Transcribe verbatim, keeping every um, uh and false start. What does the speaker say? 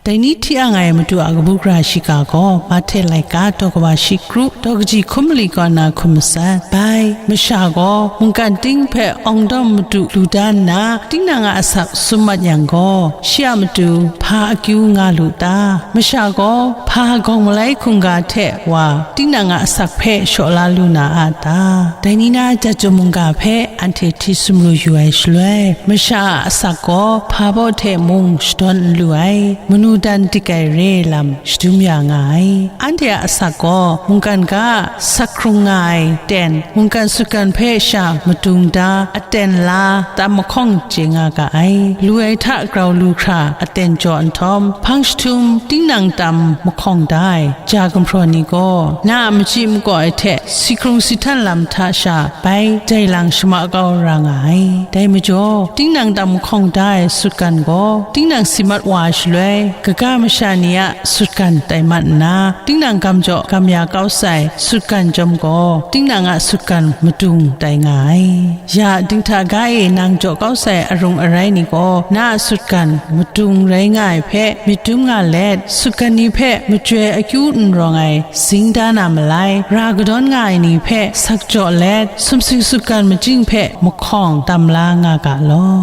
Dai ni hti ang ai Madu a kabu gara shiga gaw, Mahte laika daw kaba shi kru, daw kaji hkum mali kaw na hkum matsat. Bai, masha gaw mungkan ting hpe awngdawm madu lu da nna, tinang a asak sum mat yang gaw, shi a matu hpa akyu nga lu ta? Masha gaw hpa gawng malai hkungga hte wa tinang a asak hpe shaw la lu na a ta? Dai ni na jat jum mungga hpe anhte hti sumru yu ai shaloi, masha a asak gaw hpa baw hte mung shadawn n lu ai, manu dan dik ai re lam shadum ya nga ai. Anhte a asak gaw mungkan ga sak hkrung nga ai ten, mungkan sutgan hpe sha madung da, aten la, tam mahkawng chye nga ga ai. Lu ai hta grau lu hkra aten jaw nhtawm, hpang jahtum tinang tam mahkawng da ai ja gumhpraw ni gaw, na a machyi makawp ai hte si hkrung si htan lam hta sha bai jai lang shama kau ra nga ai. Dai majaw, tinang tam mahkawng da ai sutgan gaw, tinang si mat wa ai shaloi, kaga masha ni a sutgan tai mat nna, tinang gam jaw gam ya kau sai sutgan chyawm gaw, tinang a sutgan madung tai nga ai. Ya dinghta ga e nang jaw kau sai arung arai ni gaw, na a sutgan madung rai nga ai hpe myit dum nga let, sutgan ni hpe machyoi akyu n rawng ai zing da na malai, ra kadawn nga ai ni hpe sak jaw let, sumsing sutgan majing hpe mahkawng tam la nga ga law.